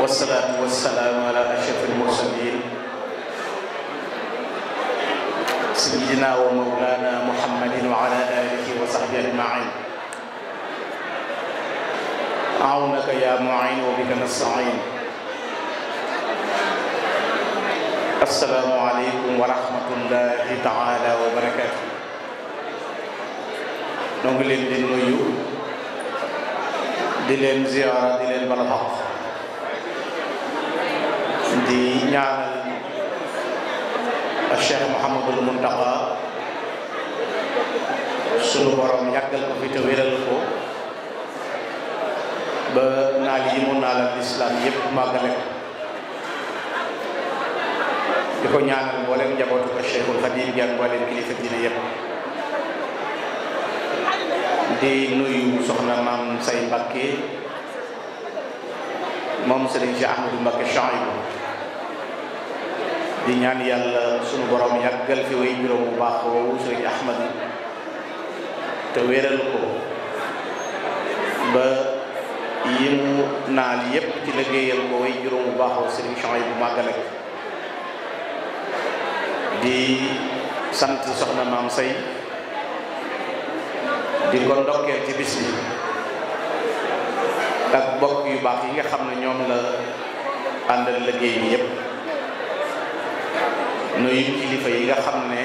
والصلاة والسلام على أشرف المرسلين سيدنا ومولانا محمد وعلى آله وصحبه أجمعين. أعونك يا معين وبك نستعين. السلام عليكم ورحمة الله تعالى وبركاته. ñoo ngi leen di nuyu di leen ziyaara di leen bal xaq di ñaanal Cheikh Mouhamadul Muntaqa sunu borom yàggal ko fi te wéral ko ba naal yi mu naalal lislaam yépp màggale ko di ko ñaanal mboolem njabootu ko Cheikhul Xadim ak mboolem kilifa diine yépp di nuyu soxna maam say Mbakke moom Serigne Cheikh Ahmadou Mbakke Chouaïbou di ñaan yàlla sunu borom yàggal fi way juróom bu baax woowu Serigne Ahmad te wéral ko ba yi mu naal yépp ci liggéeyal ko way juróom bu baax woowu Serigne Chouaïbou màggale ko di sant soxna maam say di ko ndokkeel ci bis bi ak bokk yu baax yi nga xam ne ñoom la àndal liggéey bi yépp nuyu kilifa yi nga xam ne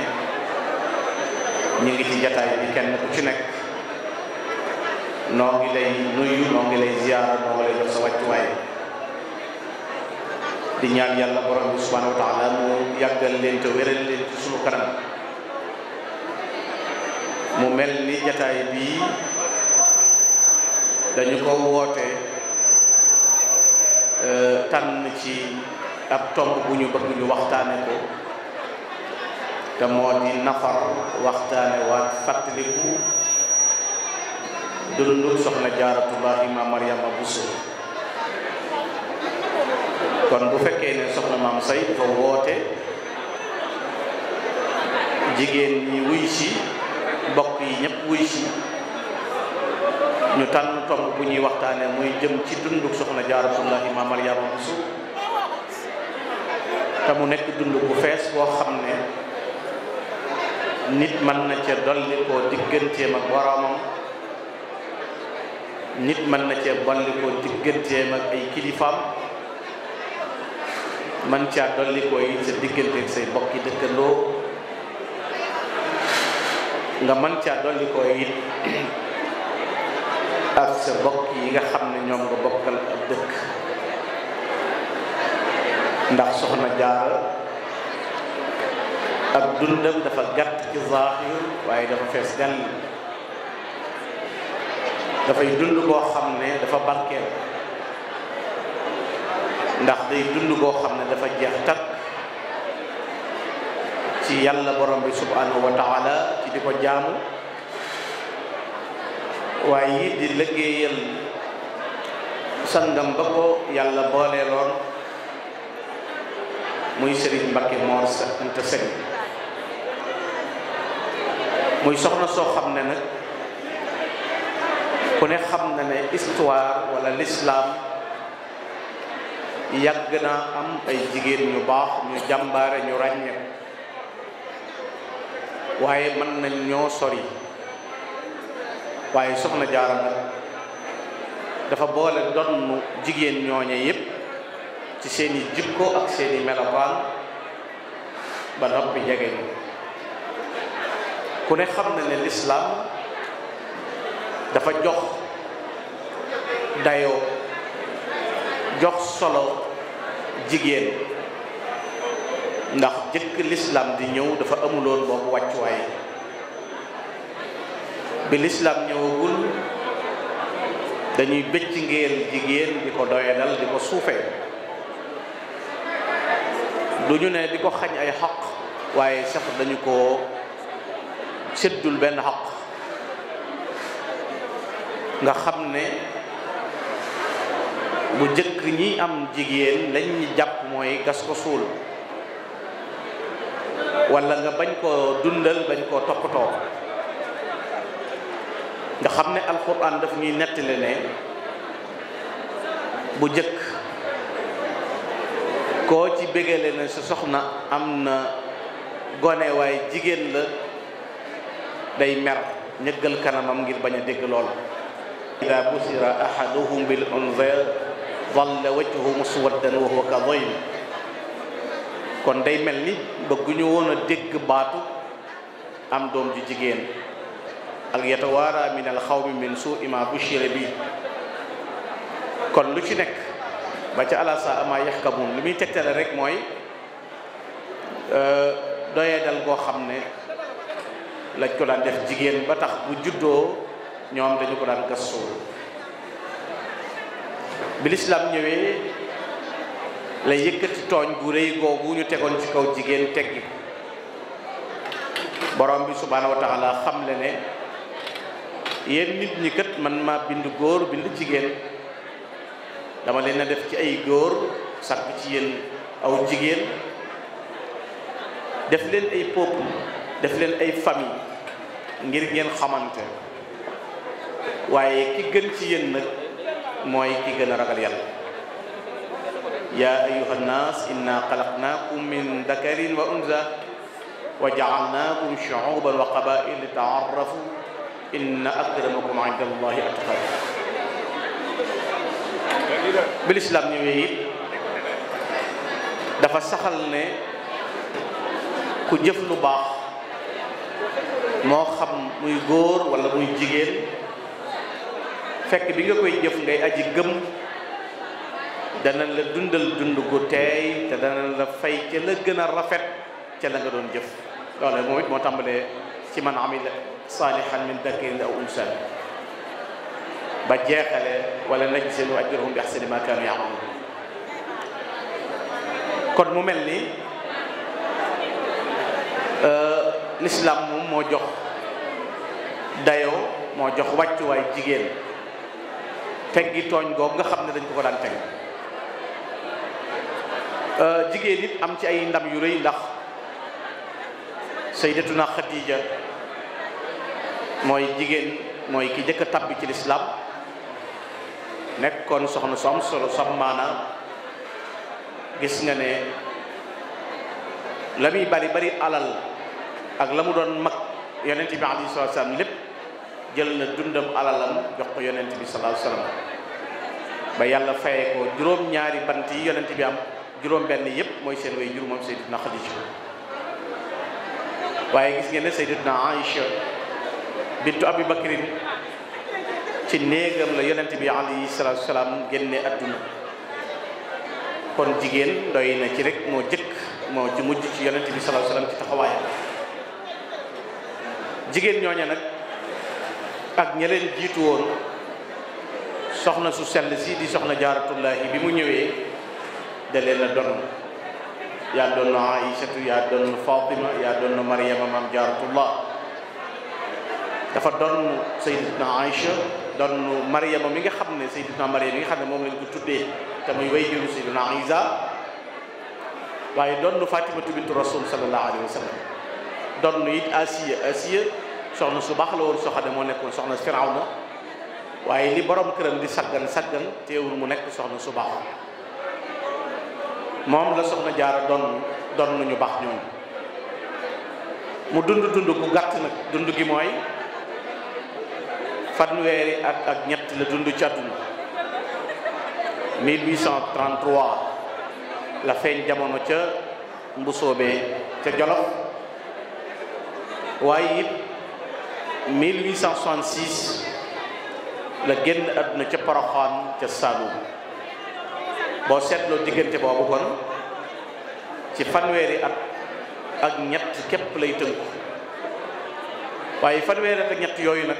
ñu ngi ci jataay bi kenn ku ci nekk noo ngi lay nuyu noo ngi lay ziyaara noo ngi lay jox sa wàccuwaay di ñaan yàlla borom bi subhanahu wa taala mu yàggal leen te wéral leen ci sunu kanam. mu mel ni jataay bii dañu ko woote tànn ci ab tomb bu ñu bëgg ñu waxtaane ko te moo di nafar waxtaane waat fàttaliku dundu soxna jaaratullahi ma Mariama Bousso. kon bu fekkee ne soxna maam say dafa woote jigéen ñi wuy si mbokk yi ñëpp wuy si ñu tànn tomb bu ñuy waxtaane muy jëm ci dunduk soxna jaaratullahi ma Mariama Bousso te mu nekk dund bu fees boo xam ne nit mën na ca dolli koo digganteem ak boroomam, nit mën na ca dolli koo digganteem ak ay kilifaam, man caa dolli koo it sa diggante ak say mbokki dëkkandoo, nga mën caa dolli ko it ak sa bokk yi nga xam ne ñoom nga bokkal ab dëkk. ndax soxna Jaara ak dundam dafa gàtt ci zaahir waaye dafa fees dell, dafay dund koo xam ne dafa barkeel, ndax day dund koo xam ne dafa jeex takk ci yàlla borom bi subhanahu wa taala ci di ko jaamu, waaye it di liggéeyal sangam ba ko yàlla booleeloon muy Serigne Mbacké Mor Anta Sali. muy soxna soo xam ne nag ku ne xam na ne histoire wala l'islam yàgg naa am ay jigéen ñu baax ñu jàmbaare ñu ràññee, waaye mën nañ ñoo sori, waaye soxna Jaara nag dafa boole donnu jigéen ñooñe yépp ci seeni jikko ak seeni melokaan ba noppi jege ñu. ku ne xam na ne lislaam dafa jox dayoo jox solo jigéen, ndax jëkk lislaam di ñëw dafa amuloon boobu wàccuwaay. bi lislaam ñëwagul dañuy bëcc ngeel jigéen di ko doyadal di ko suufee, du ñu ne di ko xañ ay xaq, waaye sax dañu ko séddul benn xaq. nga xam ne bu jëkk ñi am jigéen lañ ñi jàpp mooy gas ko suul, walla nga bañ koo dundal bañ koo toppatoo. nga xam ne alxuraan daf ñuy nettali ne bu jëkk koo ci bégale na sa soxna am na gone waaye jigéen la day mer ñëggal kanamam ngir bañ a dégg lool. ida busira ahaduhum bil unsa dalla wajhuhu muswaddan wa huwa kadhim. kon day mel ni bëgguñu woon a dégg baatu am doom ju jigéen. al yatawaara min al xawmi min suu'i ma bushira bi. kon lu ci nekk ba ca ala saa ama yaxkamuun li muy tegtale rek mooy doyee dal goo xam ne lañ ko daan def jigéen ba tax bu juddoo ñoom dañu ko daan gas suul. bi lislaam ñëwee la yëkkati tooñ bu rëy googu ñu tegoon ci kaw jigéen teggi borom bi subhaanahu wa taala xam le ne yéen nit ñi kat man ma bind góor bind jigéen, dama leen a def ci ay góor sàkk ci yéen aw jigéen, def leen ay peuple, def leen ay famille ngir ngeen xamante. waaye ki gën ci yéen nag mooy ki gën a ragal yàlla. yaa ayyuha nnaas inna xalaqnaakum min dakarin wa unsa wa jaalnaakum shuuban wa qabaa'ila li taarrafu inna akramakum inda allahi atqaakum. bi lislaam ñëwee it dafa saxal ne ku jëf lu baax moo xam muy góor wala muy jigéen, fekk bi nga koy jëf ngay aji gëm, dana la dundal dund gu teey te dana la fay ca la gën a rafet ca la nga doon jëf. loolu moom it moo tàmbalee ci man amila saalihan min dakarin aw unsa ba jeexale wala najzi ajrahum bi ahsani ma kaanu ya'maluun. kon mu mel ni l'islam moom moo jox dayoo, moo jox wàccuwaay jigéen, teggi tooñ googu nga xam ne dañ ko daan teg. jigéen it am ci ay ndam yu rëy, ndax sayyidatuna Xadiija mooy jigéen, mooy ki jëkk a tabbi ci l'islam, nekkoon soxna su am solo sam maana. gis nga ne la muy bari alal ak la mu doon mag yonent bi alayhi salaatu salaam lépp jël na dundam alalam jox ko yonent bi salaatu salaam ba yàlla fayee ko juróom-ñaari bant yi yonent bi am, juróom-benn yépp mooy seen way jur moom sayyidatuna Xadiija. waaye gis ngeen ne sayyidatuna Aïcha bintu Abi Bakrin ci néegam la yonent bi alayhi salaatu salaam génne adduna. kon jigéen doy na ci rek moo jëkk moo ci mujj ci yonent bi sallallahu alayhi wasallam ci taxawaay. jigéen ñooña nag ak ña leen jiitu woon, soxna su sell si di soxna jaaratullahi bi mu ñëwee da leen a doon. yaa doon na Aïsatu, yaa doon na Fatima, yaa doon na Maryama maam jaaratullah. dafa doon sayyidatuna Aïcha, doon Maryama mi nga xam ne sayyidatuna Maryama mi nga xam ne moom lañ ko tuddee te muy way juru sayyiduna Isa, waaye doon Fatimatu bintu Rasul sallallahu alayhi wa sallam. doon it Asiya soxna su baax la woon, soo xam ne moo nekkoon soxna Firawna, waaye li borom këram di saggan teewul mu nekk soxna su baax. moom la soxna Jaara doon ñu baax ñoom. mu dund gu gàtt nag, dund gi mooy fanweeri at ak ñett la dund ci àdduna. 1833 la feeñ jamono ca Mbusoobe ca Jolof, waaye it 1866 la génn àdduna ca Poroxaan ca Saalum. boo seetloo diggante boobu kon ci fanweeri at ak ñett képp lay tënku. waaye fanweeri at ak ñett yooyu nag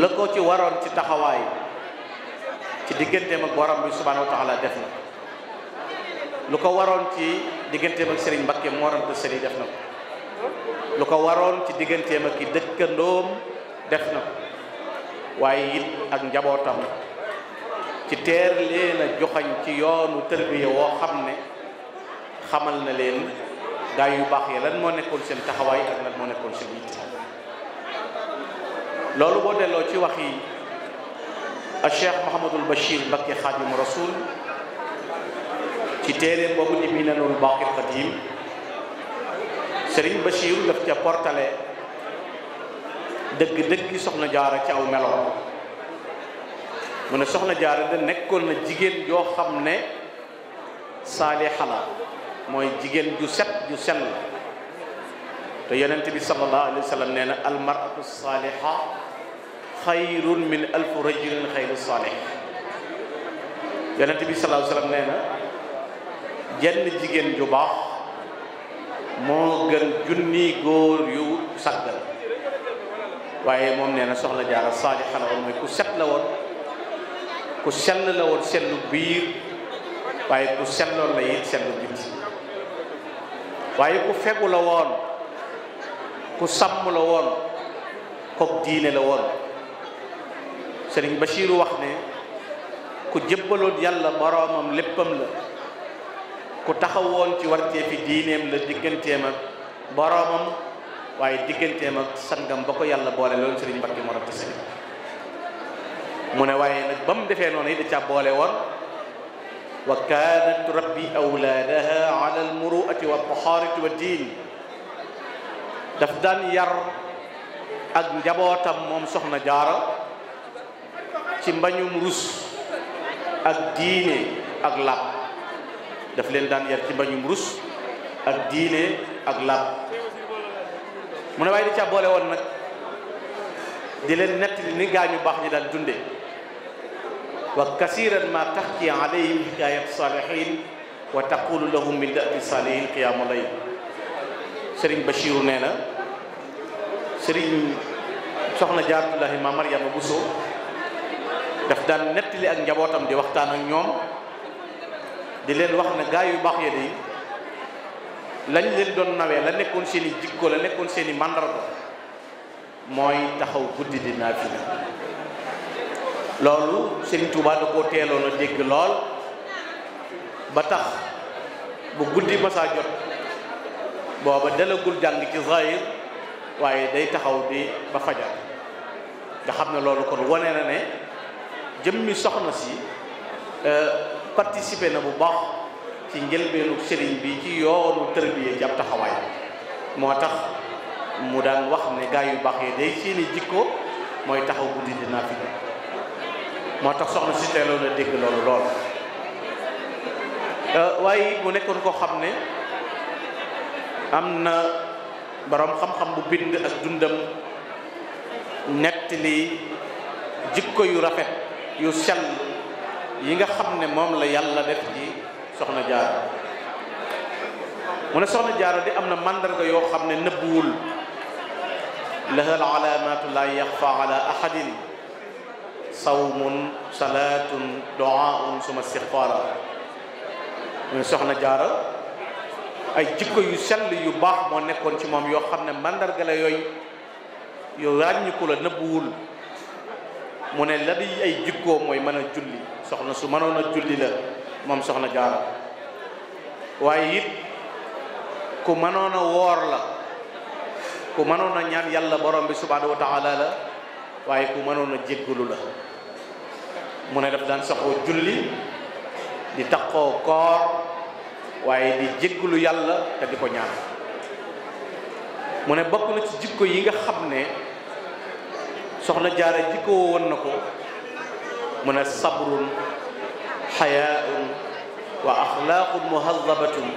la ko ci waroon ci taxawaay ci digganteem ak borom bi subhaanahu wa taala def na. lu ko waroon ci digganteem ak Serigne Mbakke Mor Anta Sali def na ko. lu ko waroon ci digganteem ak i dëkkandoom def na ko. waaye it ak njabootam ci teer leen a joxañ ci yoonu tërbiya woo xam ne xamal na leen gaa yu baax yi lan moo nekkoon seen taxawaay ak lan moo nekkoon seen yitte. loolu boo delloo ci wax yi a Cheikh Mouhamadul Bachir Mbacké Xaadimu Rasul ci téere boobu di Minanul Baaqil Qadiim Sëriñ Bachir daf ca portale dëgg-dëgg soxna jaara ci aw meloon mu ne soxna jaara da nekkoon na jigéen joo xam ne saaliha la mooy jigéen ju set ju sell te yonent bi sallallahu alayhi wa sallam nee na almaratu saaliha xayrun min alfu rajulin xayru saalih yonent bi sallallahu alayhi wa sallam nee na jenn jigéen ju baax moo gën junni góor yu saggal waaye moom nee na soxna jaara saaliha la woon mooy ku set la woon ku sell la woon sellu biir waaye ku selloon la it sellu biti waaye ku fegu la woon ku sàmm la woon kook diine la woon Sëriñ Bachiru wax ne ku jébbaloon yàlla boroomam léppam la ku taxawoon ci wartee fi diineem la digganteem ak boroomam waaye digganteem ak sangam ba ko yàlla boole loolu Sëriñ Mbàkke Mor Anta Sali mu ne waaye nag ba mu defee noonu yi da ca boole woon wa kaanat turabbi awlaadaha ala almuruati wa tahaarati wa diin daf daan yar ak njabootam moom soxna jaara ci mbañum rus ak diine ak làpp daf leen daan yar ci mbañum rus ak diine ak làpp mu ne waaye da ca boole woon nag di leen nettali ni gaañu baax ñi daan dunde wa kasiran ma taxki alayhim hikayat salihin wa taqulu lahum min da'bi salihin qiyaamu layl Sëriñ Bachiru nee na Sëriñ soxna Jaaratullaahi ma Mariama Bousso daf daan nettali ak njabootam di waxtaan ak ñoom di leen wax ne gaa yu baax ya de lañ leen doon nawee la nekkoon seen i jikko la nekkoon seen i màndarga mooy taxaw guddi di naafila loolu Sëriñ Tuubaa da koo teeloon a dégg lool ba tax bu guddi masaa jot booba dalagul jàng ci zahir waaye day taxaw di ba fajar nga xam ne loolu kon wane na ne jëmmi soxna si participer na bu baax ci njëlbeenu sëriñ bi ci yoonu tërbiye ci ab taxawaay moo tax mu daan wax ne gaa yu baax yi day seeni jikko mooy taxaw guddi di naafila moo tax soxna si teeloon a dégg loolu lool waaye mu nekkoon koo xam ne am na borom xam-xam bu bind ak dundam nettali jikko yu rafet yu sell yi nga xam ne moom la yàlla def ci soxna jaara mu ne soxna jaara di am na màndarga yoo xam ne nëbbuwul laha al alaamatu la yaxfa ala ahadin sawmun salaatun du'aun suma istighfaara mu ne soxna jaara ay jikko yu sell yu baax moo nekkoon ci moom yoo xam ne màndarga la yooyu yu ràññiku la nëbbuwul mu ne la di ay jikkoo mooy mën a julli soxna su mënoon a julli la moom soxna jaara waaye it ku mënoon a woor la ku mënoon a ñaan yàlla borom bi subhanahu wa taala la waaye ku mënoon a jéggalu la mu ne daf daan saxoo julli di taqoo koor waaye di jéggalu yàlla te di ko ñaan mu ne bokk na ci jikko yi nga xam ne soxna jaara jikkoo woon na ko mu ne sabrun xayaaun wa axlaaqun muhazabatun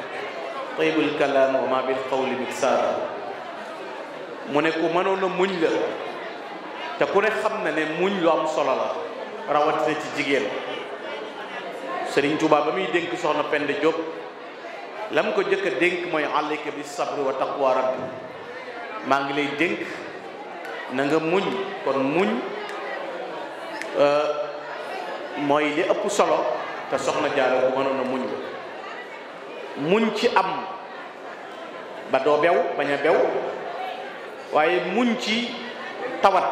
taybul kalaam wa ma bil qawli miksaara mu ne ku mënoon a muñ la te ku ne xam na ne muñ lu am solo la rawatina ci jigéen Sëriñ Tuubaa ba muy dénk soxna Penda Diop la mu ko jëkk a dénk mooy alayka bi sabri wa taqwa rabbi maa ngi lay dénk na nga muñ kon muñ mooy li ëpp solo te soxna Jaara bu mënoon a muñ la muñ ci am ba doo bew bañ a bew waaye muñ ci tawat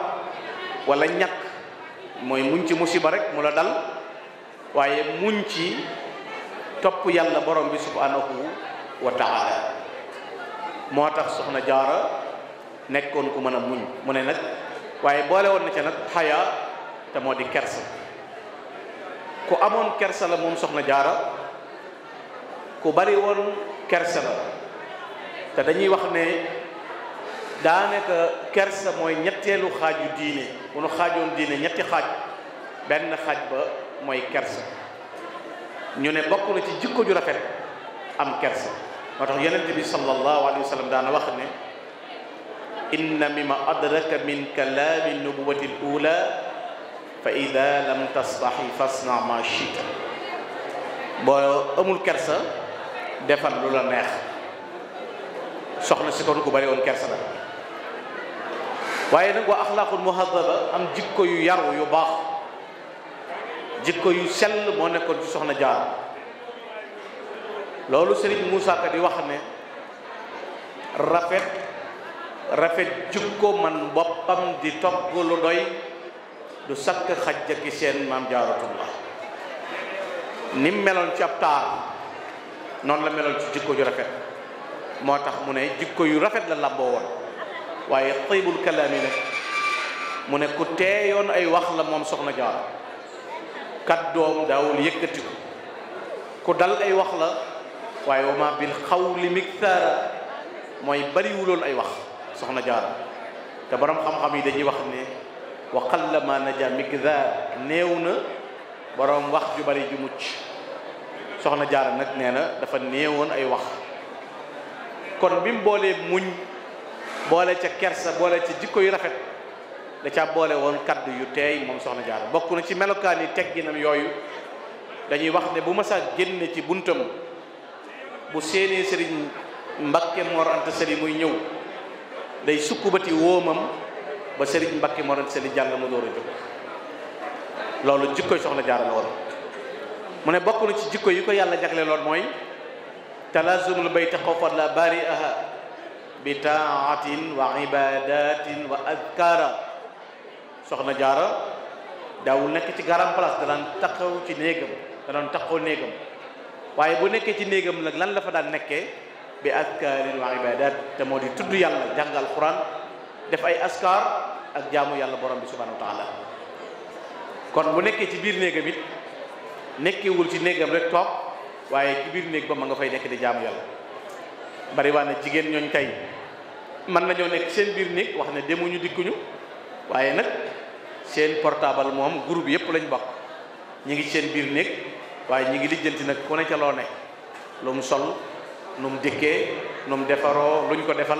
wala ñàkk mooy muñ ci musiba rek mu la dal waaye muñ ci topp yàlla borom bi subhanahu wa taala moo tax soxna Jaara nekkoon ku mën a muñ mu ne nag waaye boole woon na ca nag xayaa te moo di kersa ku amoon kersa la moom soxna Jaara ku bari woon kersa la te dañuy wax ne daanaka kersa mooy ñetteelu xaaju diine bu nu xaajoon diine ñetti xaaj benn xaaj ba mooy kersa ñu ne bokk na ci jikko ju rafet am kersa moo tax yonent bi sallallahu alayhi wa sallam daana wax ne inna mimma adraka min kalaami nubuwati l ula fa ida lam tasbaxi fasna ma chita boo amul kersa defal lu la neex soxna si kon ku bari woon kersa la waaye nag wa axlaaqul muhadaba am jikko yu yaru yu baax jikko yu sell moo nekkoon ci soxna Jaara loolu Serigne Moussa Ka di wax ne rafet jikko man boppam di togg lu doy du sakk xajja ki seen maam Jaaratullah ni mu meloon ci ab taar noonu la meloon ci jikko ju rafet moo tax mu ne jikko yu rafet la làmboo woon waaye taybul kalaami nag mu ne ku teeyoon ay wax la moom soxna Jaara kàddoom daawul yëkkatiku ku dal ay wax la waaye wa ma bil xawli miktaara mooy bariwuloon ay wax soxna Jaara te borom xam-xam yi dañuy wax ne wa qalla ma naja mikdaar néew na borom wax ju bari ju mucc soxna Jaara nag nee na dafa néewoon ay wax kon bi mu boolee muñ boole ca kersa boole ca jikko yu rafet da caa boole woon kaddu yu teey moom soxna Jaara bokk na ci melokaan yi tegginam yooyu dañuy wax ne bu ma saa génne ci buntam bu séenee sëriñ Mbakke Mor Anta Sali muy ñëw day sukkubati wóomam ba sëriñ Mbakke Mor Anta Sali jàll mu door a jóg loolu jikkoy soxna Jaara la woon mu ne bokk na ci jikko yi ko yàlla jagle lool mooy talaazumul bayti xawfan la bari'aha bi taatin wa ibadatin wa adkaara soxna Jaara daawul nekk ci garam place danaan taxaw ci néegam danaan taxaw néegam waaye bu nekkee ci néegam nag lan la fa daan nekkee bi adkaarin wa ibadat te moo di tudd yàlla jàngal quran def ay askar ak jaamu yàlla borom bi subhanahu wa taala kon bu nekkee ci biir néegam it nekkewul ci néegam rek toog waaye ci biir néeg ba ma nga fay nekk di jaamu yàlla bari waa na jigéen ñooñ tey mën nañoo nekk seen biir néeg wax ne demuñu dikkuñu waaye nag seen portable moom groupe yëpp lañ bokk ñi ngi seen biir néeg waaye ñi ngi lijjanti nag ku ne ca loo ne lu mu sol nu mu dëkkee nu mu defaroo luñ ko defal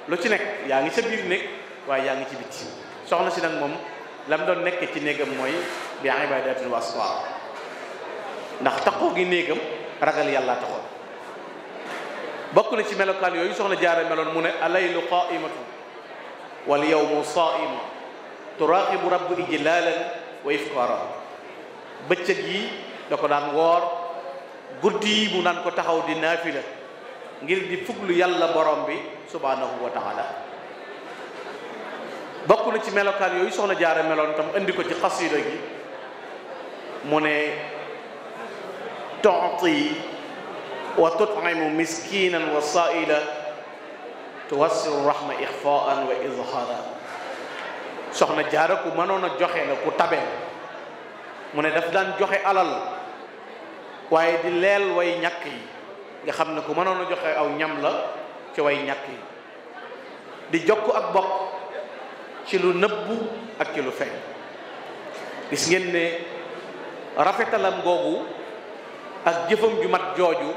lu ci nekk yaa ngi sa biir néeg waaye yaa ngi ci biti soxna si nag moom lam doon nekk ci néegam mooy bi ibadatin wa aswar ndax taxoo gi néegam ragal yàlla taxoon bokk na ci melokaan yooyu soxna Jaara meloon mu ne alaylu qaimatu wal yawmu saimu turaqibu rabbu ijlalan wa ifkara bëccëg yi da ko daan woor guddi yi mu naan ko taxaw di naafila ngir di fuglu yàlla borom bi subhanahu wa taala bokk na ci melokaan yooyu soxna Jaara meloon tam andi ko ci xasida gi mu ne tu'ti wa tut'imu miskinan wa sa'ila tuwassiru rahma ixfaan wa izhara soxna Jaara ku mënoon a joxe la ku tabe mu ne daf daan joxe alal waaye di leel way ñàkk yi nga xam ne ku mënoon a joxe aw ñam la ci way ñàkk yi di jokk ak bokk ci lu nëbbu ak ci lu feeñ gis ngeen ne rafetalam googu ak jëfam ju mat jooju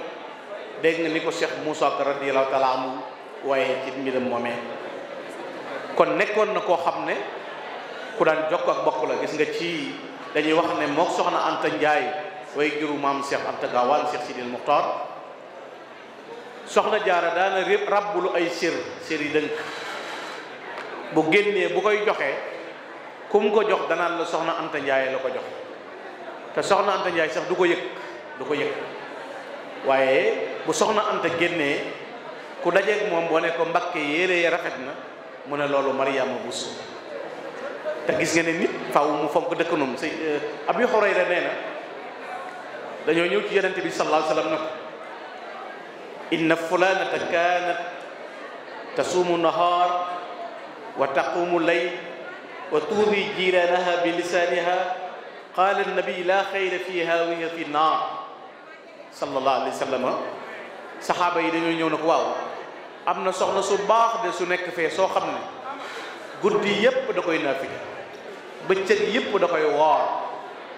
dégg nga ni ko Cheikh Moussa Ka radiyallahu taala anhu waaye ci mbiram moomee kon nekkoon na koo xam ne ku daan jokk ak bokk la gis nga ci dañuy wax ne mook soxna Anta Njaay way juru maam Cheikh Anta Gaawaan Cheikh Sidil Muxtaar soxna Jaara daana rabbulu ay sér yi dënk bu génnee bu koy joxe ku mu ko jox danaan la soxna Anta Njaay la ko jox te soxna Anta Njaay sax du ko yëg waaye bu soxna Anta génnee ku dajeeg moom boo ne ko Mbakke yére ya rafet na mu ne loolu Mariama Buso te gis nga ne nit faaw mu fonk dëkkanum si Abi Hurayra nee na dañoo ñëw ci yonente bi sallallahu alayhi wa sallam na ko inna fulanata kanat tasuumu nahaar wa taqumu layl wa tuudi jiranaha bi lisaniha qala annabi la xayra fiha wa hiya fi naar sallallahu alayhi wa sallam saxaaba yi dañoo ñëw na ko waaw am na soxna su baax de su nekk fee soo xam ne guddi yépp da koy naafila bëccëg yépp da koy woor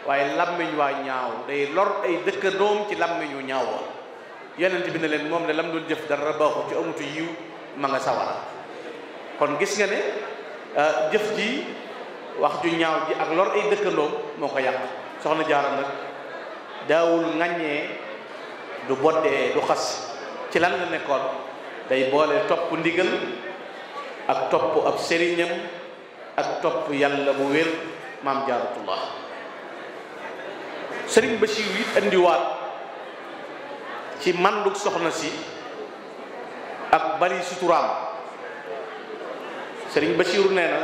waaye làmmiñ waa ñaaw day lor ay dëkkandoom ci làmmiñu ñaaw wa yonent bi ne leen moom de lam doon jëf dara baaxu ci amutu yiw ma nga sawara kon gis nga ne jëf ji wax ju ñaaw ji ak lor ay dëkkandoom moo ko yàq soxna Jaara nag daawul ŋaññee du boddee du xas ci lan la nekkoon day boole topp ndigal ak topp ab sëriñam ak topp yàlla bu wér maam Jaaratullah sëriñ Bachir it andiwaat ci manduk soxna si ak bari suturaam sëriñ Bachir nee na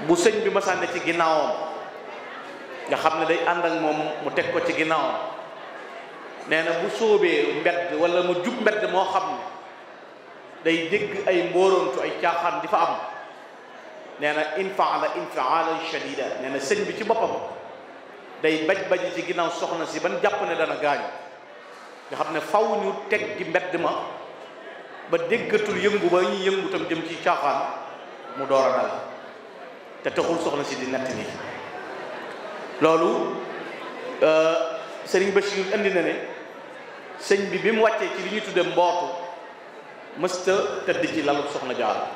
bu sëñ bi masànne ci ginnaawam nga xam ne day ànd ak moom mu teg ko ci ginnaawam nee na bu sóobee mbedd wala mu jub mbedd moo xam ne day dégg ay mbóorontu ay caaxaan di fa am nee na infaala infaalan shadida nee na sëñ bi ci boppam day baj ci ginnaaw soxna si ban jàpp ne dana gaañu nga xam ne faw ñu teg gi mbedd ma ba déggatul yëngu ba ñuy yëngu tam jëm ci caaxaan mu door a dal te taxul soxna si di nett nii loolu sëriñ Bachir indi na ne sëñ bi bi mu wàccee ci li ñuy tudde mbootu mësta tëdd ci lalu soxna Jaara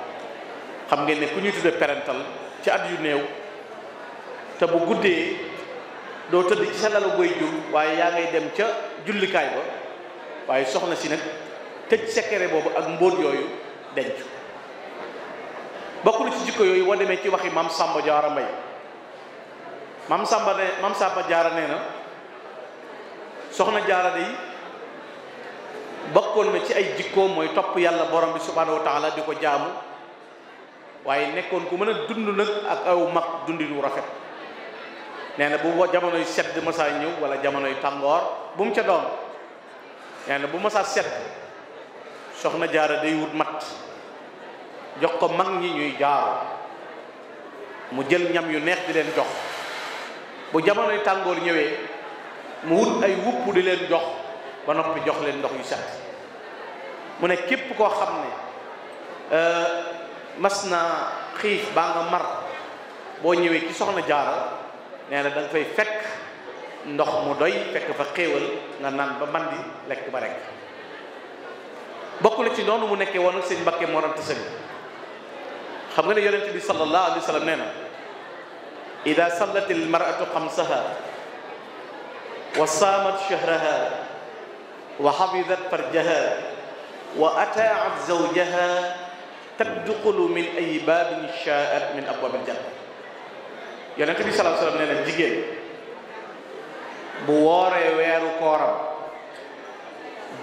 xam ngeen ne ku ñuy tudde parental ci at yu néew te bu guddee doo tëdd ci sa lalu boy jur waaye yaa ngay dem ca jullikaay ba waaye soxna si nag tëj secret boobu ak mbóot yooyu denc bokk na ci jikko yooyu boo demee ci waxi maam Samba Jaara Mbay maam Samba Jaara nee na soxna Jaara day bokkoon na ci ay jikkoom mooy topp yàlla borom bi subhaanahu wa taala di ko jaamu waaye nekkoon ku mën a dund nag ak aw mag dundinu rafet nee na bu jamonoy sedd masaa ñëw wala jamonoy tàngoor bu mu ca doon nee na bu masaa sedd soxna Jaara day wut mat jox ko mag ñi ñuy jaaru mu jël ñam yu neex di leen jox bu jamonoy tàngoor ñëwee mu wut ay wupp di leen jox ba noppi jox leen ndox yu set mu ne képp koo xam ne mas na xiif baa nga mar boo ñëwee ci soxna Jaara nee na da nga fay fekk ndox mu doy fekk fa xéewal nga naan ba mandi lekk ba rek bokk na ci noonu mu nekkee woon ak sëñ Mbakke Mor Anta Sali xam nga ne yonent bi sallallahu alayhi wa sallam nee na ida sallat al mar'atu xamsaha wa saamat shahraha wa xafidat farjaha wa ataat zawjaha tadxulu min ay baabin shaa'at min abwaabil janna yonent bi sallallahu alayhi wa sallam nee na jigéen bu wooree weeru kooram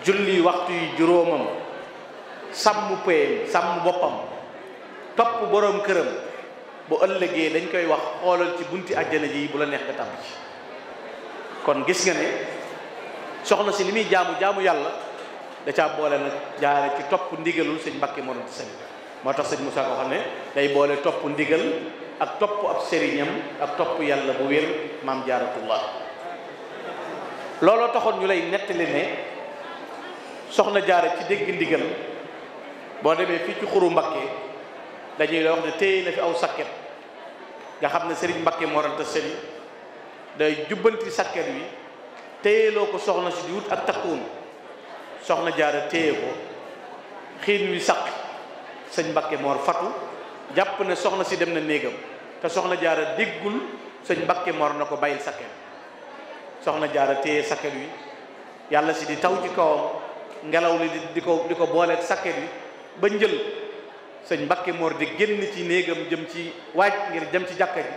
julli waxtu yu juróomam sàmm péyam sàmm boppam topp boroom këram bu ëllëgee dañ koy wax xoolal ci bunti àjjana ji bu la neex nga tàbbi ci kon gis nga ne soxna si li muy jaamu yàlla da caa boole nag jaare ci topp ndigalul sëñ Mbakke Mor Anta Sali moo tax sëñ Moussa ko xam ne day boole topp ndigal ak topp ab sëriñam ak topp yàlla bu wér maam Jaaratullah looloo taxoon ñu lay nettali ne soxna Jaara ci dégg ndigal boo demee fii ci xuru Mbakke dañuy wax ne téye na fi aw sakket nga xam ne sëriñ Mbakke Mor Anta Sali day jubbanti sakket wi téyeloo ko soxna si di wut ak takkuun soxna Jaara téye ko xiin wi saq sëñ Mbakke Mor fatu jàpp ne soxna si dem na néegam te soxna Jaara déggul sëñ Mbakke Mor na ko bàyyil sakket soxna Jaara téye sakket wi yàlla si di taw ci kawam ngelaw li di ko booleeg sakket wi ba njël sëñ Mbakke Mor di génn ci néegam jëm ci waaj ngir jëm ci jàkka ji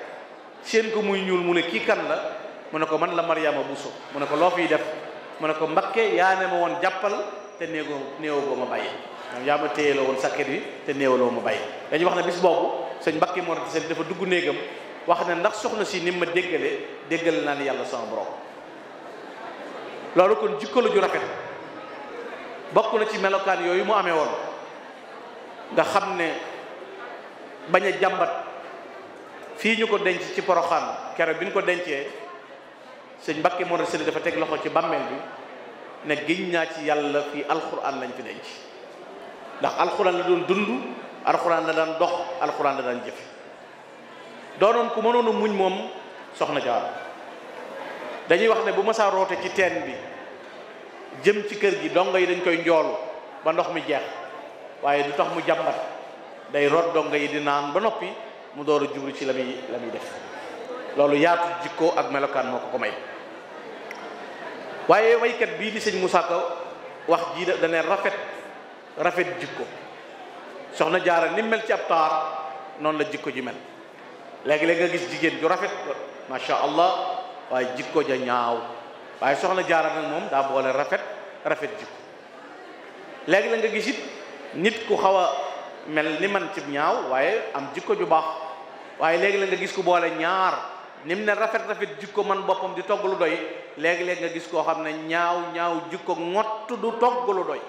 seen ko muy ñuul mu ne kii kan la mu ne ko man la Mariama Bousso mu ne ko loo fiy def mu ne ko Mbakke yaa ne ma woon jàppal te néewoo ma bàyyi yaa ma téye la woon sakket wi te néewaloo ma bàyyi dañuy wax ne bis boobu sëñ Mbakke Mor Anta Sali dafa dugg néegam wax ne ndax soxna si ni ma déggal naa ne yàlla sama borom loolu kon jikko la ju rafet bokk na ci melokaan yooyu mu amee woon nga xam ne bañ a jàmbat fii ñu ko denc ci Poroxaan keroog bi ñu ko dencee sëñ Mbakke Mor Anta Sali dafa teg loxo ci bàmmeel bi ne giñ naa ci yàlla fii alxuraan lañ fi denc ndax alxuraan la doon dund alxuraan la daan dox alxuraan la daan jëf doonoon ku mënoon a muñ moom soxna Jaara dañuy wax ne bu masaa roote ci teen bi jëm ci kër gi dongo yi dañ koy njoolu ba ndox mi jeex waaye du tax mu jàmbat day root dongo yi di naan ba noppi mu door a jublu ci la muy def loolu yaatu jikko ak melokaan moo ko may waaye waykat bii di sëñ Moussa Ka wax jii dane rafet jikko soxna Jaara ni mel ci ab taar noonu la jikko ji mel léegi-léegi nga gis jigéen ju rafet macha allah waaye jikko ja ñaaw waaye soxna Jaara nag moom daa boole rafet jikko léegi la nga gis it nit ku xaw a mel ni man ci ñaaw waaye am jikko ju baax waaye léegi la nga gis ku boole ñaar ni mu ne rafet jikko man boppam di togg lu doy léegi-léegi nga gis koo xam ne ñaaw jikko ngott du togg lu doy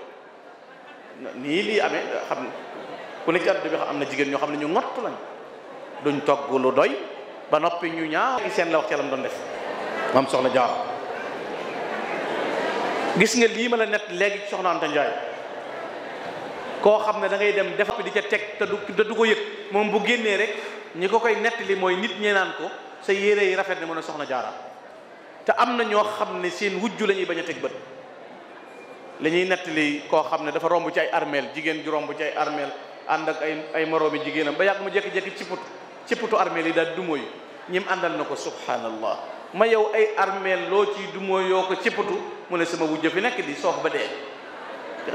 nii lii amee xam ku ne ci àdduna bi am na jigéen ñoo xam ne ñu ngott lañ duñ togg lu doy ba noppi ñu ñaaw seen la wax ci lam doon def moom soxna Jaara gis nga lii ma la nett léegi ci soxna Anta Njaay koo xam ne da ngay dem def di ca teg te du ko yëg moom bu génnee rek ñi ko koy nettali mooy nit ñee naan ko sa yére yi rafet ne mën a soxna Jaara te am na ñoo xam ne seen wujju la ñuy bañ a teg bët la ñuy nettali koo xam ne dafa romb ci ay armeel jigéen ju romb ci ay armeel ànd ak ay moroomi jigéenam ba yàgg mu jékki-jékki ci putu armeel yi daal dumóoyu ñim àndal na ko subhanallah ma yow ay armeel loo ciy dumóoy yoo ko ci putu mu ne sama wujjo fi nekk di soof ba dee